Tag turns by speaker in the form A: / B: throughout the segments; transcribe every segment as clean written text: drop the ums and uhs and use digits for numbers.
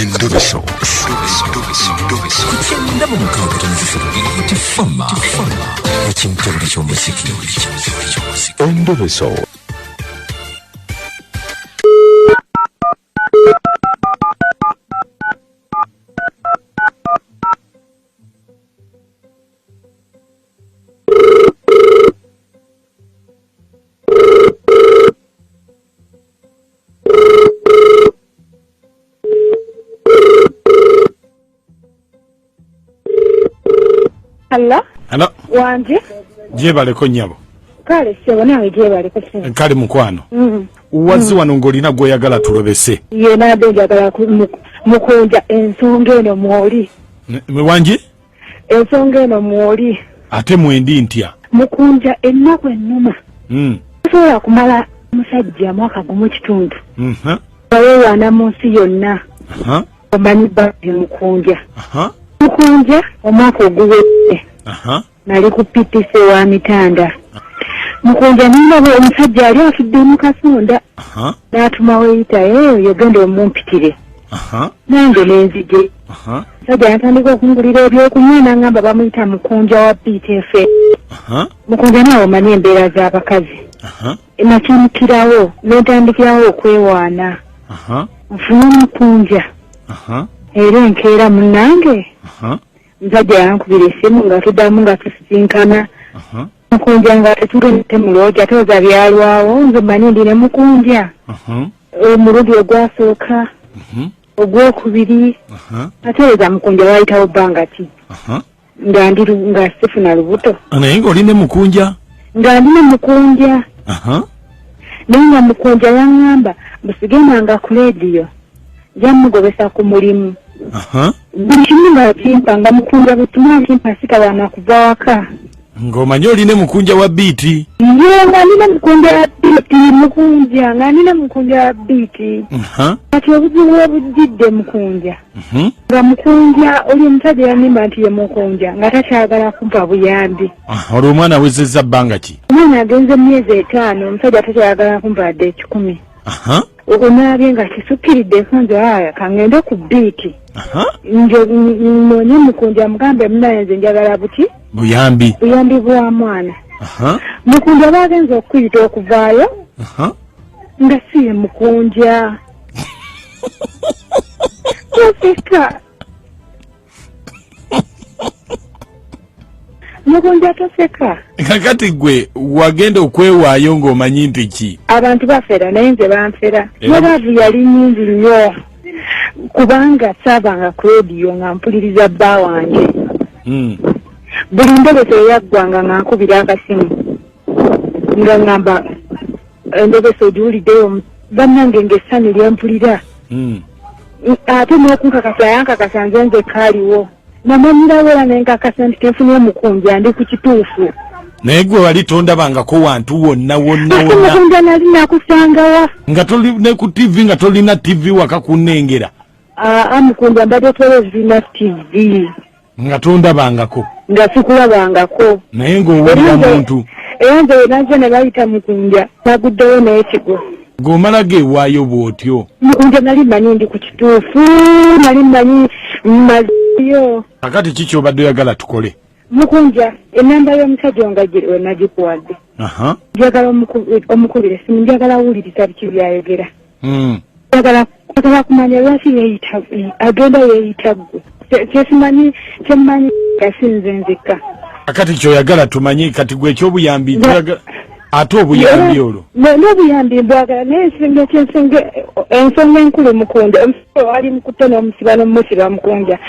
A: Endobeso.
B: Ku kyenda mu mukaaga tono 3 Tifama ekimtebule ky'omuziki.
A: Endobeso.
C: Hello,
D: Hello,
C: wanje.
D: Gyebaleko nnyabo.
C: Kale ssebo, naawe gyebaleko ssebo.
D: Kale mukwano. Wazzi wano ng'olina gw'oyagala tulobese.
C: Ye nabadde njagala mukunja ensonga eno mwoli.
D: Wangi?
C: Ensonga eno mwoli.
D: Ate mwendi ntya?
C: Mukunja ennaku ennuma. Tosobola kumala musajja mwaka gumu kitundu. Weewaana mu nsi yonna. Omanyi bbazi mukunja. Mukunja omwaka oguwedde. Nali ku PTC wa Mitanda. Mukunja nindaba omusajja ali atudde mu kasonda. N'atuma weyita eyo genda omumpitire. Nange ne nzije. Omusajja yatandika okungulira ebyokunywa n'angamba bamuyita Mukunja wa BTF. Mukunja naawe omanyi embeera z'abakazi. Nakyamukirawo ne ntandikirawo okwewaana. Nfune Mukunja. Era enkeera munnange. Omusajja yankubira essimu nga tuddamu nga tusisinkana. Mukunja nga tetugenda mulooja tooza byalwawo nze mmanyi ndi ne Mukunja. Omulundi ogwasooka, ogwokubiri, ate olowooza Mukunja waayitawo bbanga ki? Nga ndi nga sifuna lubuto.
D: Naye ng'oli ne Mukunja?
C: Nga ndi ne Mukunja. Naye nga Mukunja yaŋŋamba mbu sigendanga ku leediyo, nja mugobesa ku mulimu. Buli kimu nga kimpa nga Mukunja buli kimu akimpa sitawaana kuva waka.
D: Ng'omanyi oli ne Mukunja wa biiti?
C: Ye nga ndi ne Mukunja wa biiti, Mukunja nga ndi ne Mukunja wa biiti. Kati obuzibu obujjidde Mukunja. Nga Mukunja oli omusajja yannimba nti ye Mukunja nga takyagala kumpa buyambi.
D: Olwo omwana awezezza bbanga ki?
C: Omwana agenze myezi 5, omusajja takyayagala kumpa wadde 100. Okunaabye nga kisukkiridde nze aya kangende ku biiti. Nje nnoonye Mukunja mugambe munnaye nze njagala buti?
D: Buyambi.
C: Buyambi bwa mwana. Mukunja baagenze okuyita okuvaayo. Nga si ye Mukunja. Toseka. Mukunja toseka.
D: Kakati gwe wagenda okwewaayo ng'omanyi nti ki?
C: Abantu bafera naye nze banfera. Nolaavu yali nnyingi nnyo. Kubanga saabanga ku rediyo nga mpuliriza bba wange. Buli ndobeso eyaggwanga nga nkubira akasimu. Nga ŋŋamba endobeso ogiwuliddeyo bannange ng'essanyu lye mpulira. Ate n'okunkakasa yankakasa nze nzekka aliwo. Namanyirawo era ne nkakasa nti tenfunye Mukunja ndi ku kituufu.
D: Naye gwe wali tondabangako wantu wonna wonna
C: Ate
D: wonna.
C: Mukunja nali nakusangawa.
D: Nga toli ne ku TV nga tolina TV waka kunnengera.
C: Aa Mukunja mbadde tolina TV.
D: Nga tondabangako.
C: Nga sikulabangako.
D: Naye ng'owulira muntu.
C: Era nze we nazze ne bayita Mukunja naguddeyo n'ekigo.
D: Ng'omala geewaayo bw'otyo.
C: Mukunja nali mmanyi ndi ku kituufu, nali mmanyi mmazeeyo.
D: Kakati ki ky'obadde oyagala tukole?
C: Mukunja ennamba y'omusajja nga we nagikuwadde. Njagala omukubire essimu, njagala awuliriza biki by'ayogera. Njagala kumanya lwaki yeeyita, agenda yeeyita ggwe. Kyesimanyi, kyemmanyi yasinze nzekka.
D: Kakati ky'oyagala tumanye kati gwe eky'obuyambi ate obuyambi olwo?
C: N'obuyambi mbwagala naye ensonga enkulu Mukunja, omusajja wali mukutte n'omusiba n'omusiba Mukunja.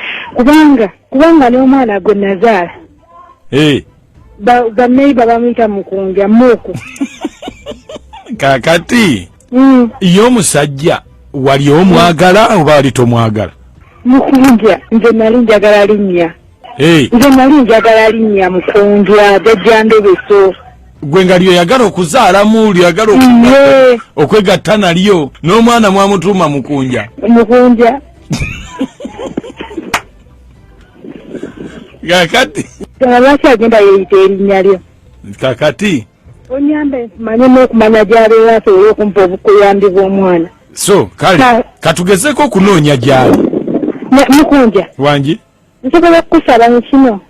C: Kubanga n'omwana gwe nazaala. Banneiba bamuyita Mukunja, Muuku.
D: Kakati ye omusajja wali omwagala oba wali tomwagala?
C: Mukunja nze nali njagala linnya. Nze nali njagala linnya Mukunja, jjajja Ndobeso.
D: Gwe nga lyoyagala okuzaalamu, lyoyagala okwegatta nalyo, n'omwana mwamutuuma Mukunja.
C: Mukunja.
D: Kakati.
C: Lwaki agenda yeeyita erinnya lyo?
D: Kakati.
C: Onyambe manye n'okumanya gy'abeera asobole okumpa obuyambi bw'omwana.
D: So, kale, katugezeko okunoonya gy'ali.
C: Mukunja.
D: Wangi?
C: Nsobola okukusaba mu kino.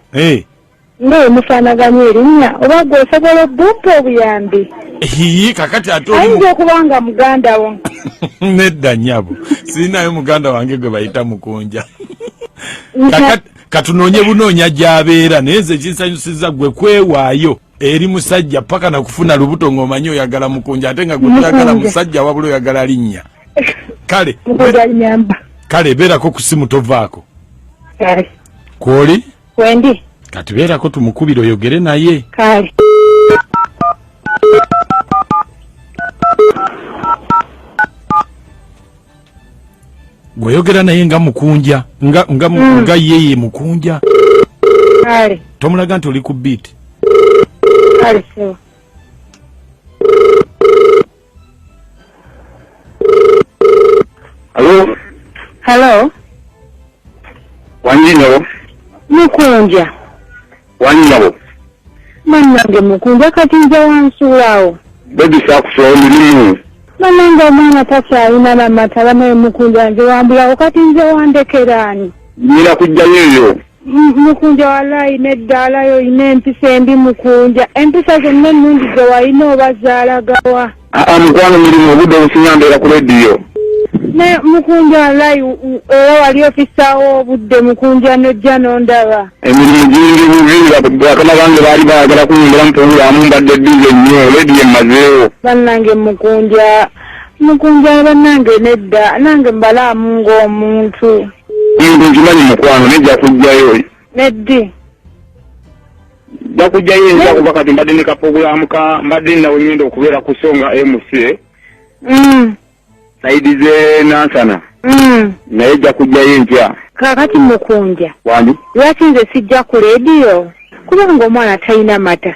C: Nga we mufaanaganya erinnya oba gwe osobola obumpa obuyambi.
D: Hii, kakati ate
C: ayinza okuba nga muganda wo.
D: Nedda nnyabo, sirinayo muganda wange gwe bayita Mukunja. Kakati katunoonye bunoonya gy'abeera, naye nze ekinsanyusiza gwe kwewaayo eri musajja paka nakufuna lubuto ng'omanyi oyagala Mukunja, ate nga gwe toyagala musajja wabula oyagala linnya. Kale kale beerako ku simu tovaako. Kwoli?
C: Wendi.
D: Kati beerako tumukubire oyogere naye.
C: Kale.
D: Gweyogera naye nga Mukunja, nga yeye Mukunja.
C: Kale.
D: Tomulaga nti oli ku beat.
C: Kale so.
E: Hello.
C: Hello.
E: Wanjinabo.
C: Mukunja.
E: Wanjinabo.
C: Mannange Mukunja kati nze wansuulaawo.
E: Baby saakusulawo mirimu.
C: Mannange omwana takyalina namata banaye Mukunja nze wambulawo kati nze wandekeraani.
E: Nyina kujjayo eyo.
C: Mukunja walayi neddaalayo olina empisa embi Mukunja. Empisa zonna ennungi ze walina oba zaalagawa.
E: Aa mukwano mirimu obudde obusinga mbeera ku leediyo.
C: Ne Mukunja walayi era wali ofisaawo obudde Mukunja n'ojja n'ondaba.
E: Emirimu gingi bubi bakama bange baali baagala kunyongera mpuliramu mbadde bize nnyo leediyo emmazeewo.
C: Bannange Mukunja, Mukunja bannange nedda nange mbalaamu ng'omuntu.
E: Muntu nkimanyi mukwano nejja kujjayo.
C: Neddi.
E: Nja kujjayo enja kuba kati mbadde ne kapogulaamu ka mbadde nnawe ngenda okubeera ku Songa MC. Saidi ze Nansana. Naye nja kujjayo enkya.
C: Kaakati Mukunja.
E: Wangi?
C: Lwaki nze sijja ku leediyo? Kubanga omwana talina mata.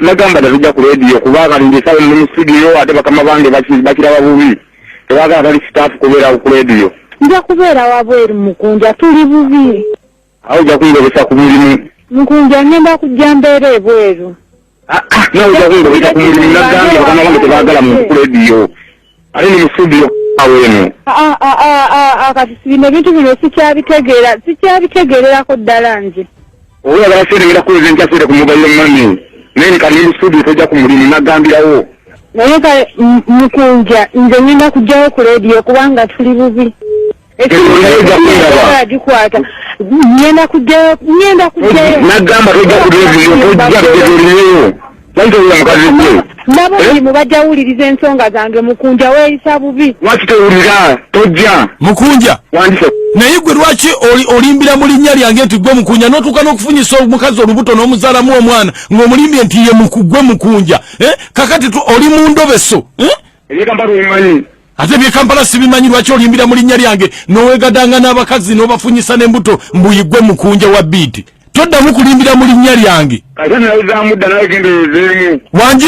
E: Nagamba tatujja ku leediyo kuba kati nze saawa ndi mu studio ate bakama bange bakiraba bubi. Tebaagala tali staff kubeera ku leediyo.
C: Nja kubeera wabweru Mukunja, tuli bubi.
E: Awo ojja kungobesa ku mulimu.
C: Mukunja ngenda kujja mbeera ebweru.
E: Nawe ojja kungobesa ku mulimu, nagambye bakama bange tebaagala muntu ku leediyo. Ate ni mu studio awo eno.
C: Kati bino ebintu bino sikyabitegeererako ddala nze.
E: Oyagala ssente ngenda kukuweza enkya ssente ku mobile money. Naye kati ndi mu studio tojja ku mulimu, nagambirawo.
C: Naye kale Mukunja nze ngenda kujjayo ku leediyo kubanga tuli bubi. Gikwata. Ngenda kujjayo, ngenda kujjayo.
E: Nagamba tojja ku leediyo, tojja kutegeereyo. Lwaki towulira mukazi gwe?
C: Nabo mulimu bajja wuliriza ensonga zange Mukunja weeyisa bubi.
E: Lwaki towulira? Tojja.
D: Mukunja.
E: Wandise.
D: Naye gwe lwaki olimbira mu linnya lyange nti gwe Mukunja n'otuuka n'okufunyisa omukazi olubuto n'omuzaalamu omwana ng'omulimbye nti ye gwe Mukunja. Kakati oli mu ndobeso.
E: Ebye Kampala obimanyi?
D: Ate ebye Kampala sibimanyi, lwaki olimbira mu linnya lyange n'owegadanga n'abakazi n'obafunyisa n'embuto mbu ye gwe Mukunja wa biiti. Toddamu kulimbira mu linnya lyange.
E: Kati nayozaamu dda nawe genda oyozeemu.
D: Wangi?